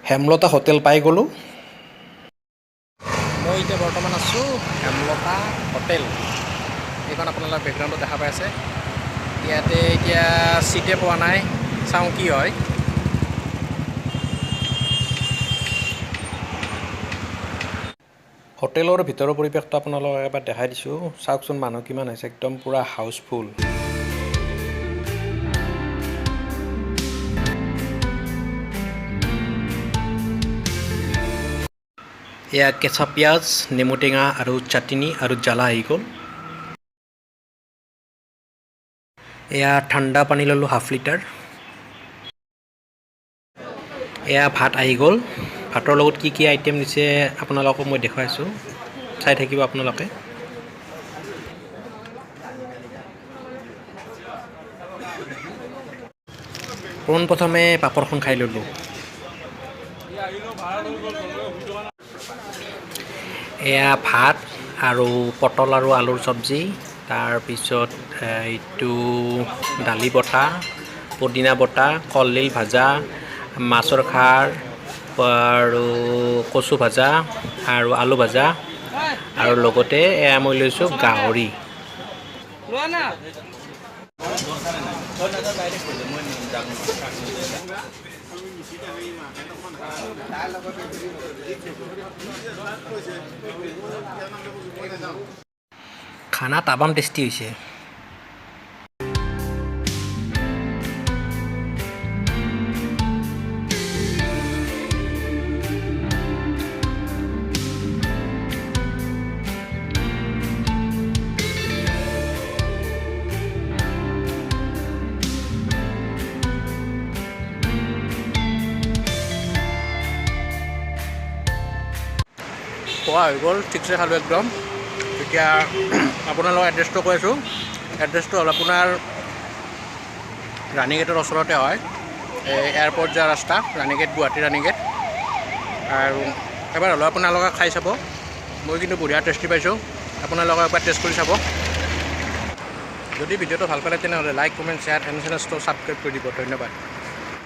Hemlata hotel পাই গ'লোঁ। মই এতিয়া বৰ্তমান আছোঁ হেমলতা হোটেল। এইখন আপোনালোকে বেকগ্ৰাউণ্ডত দেখা পাই আছে। ইয়াতে এতিয়া চিটে পোৱা নাই, চাওঁ কি হয়। হোটেলৰ ভিতৰৰ পৰিৱেশটো আপোনালোকক এবাৰ দেখাই দিছোঁ। চাওকচোন মানুহ কিমান হৈছে, একদম পূৰা হাউচফুল। এয়া কেঁচা পিঁয়াজ, নেমু টেঙা আৰু চাটনি আৰু জ্বালা আহি গ'ল। এয়া ঠাণ্ডা পানী ল'লোঁ হাফ লিটাৰ। এয়া ভাত আহি গ'ল। ভাতৰ লগত কি কি আইটেম দিছে আপোনালোকক মই দেখুৱাইছোঁ, চাই থাকিব আপোনালোকে। পোনপ্ৰথমে পাপৰখন খাই ল'লোঁ। এয়া ভাত আৰু পটল আৰু আলুৰ চব্জি, তাৰপিছত এইটো দালি বটা, পদিনা বটা, কলডিল ভাজা, মাছৰ খাৰ আৰু কচু ভাজা আৰু আলু ভাজা, আৰু লগতে এয়া মই লৈছোঁ গাহৰি। খানা তামাম টেষ্টি হৈছে। খোৱা হৈ গ'ল, ঠিকছে খালোঁ একদম। এতিয়া আপোনালোকৰ এড্ৰেছটো কৈ আছোঁ। এড্ৰেছটো হ'ল আপোনাৰ ৰাণীগেটৰ ওচৰতে হয়, এই এয়াৰপৰ্ট যোৱা ৰাস্তা, ৰাণীগেট, গুৱাহাটী ৰাণীগেট। আৰু এবাৰ হ'লেও আপোনালোকে খাই চাব, মই কিন্তু বঢ়িয়া টেষ্টি পাইছোঁ। আপোনালোকে এবাৰ টেষ্ট কৰি চাব। যদি ভিডিঅ'টো ভাল পালে তেনেহ'লে লাইক, কমেণ্ট, শ্বেয়াৰ এণ্ড চেনেলটো ছাবস্ক্ৰাইব কৰি দিব। ধন্যবাদ।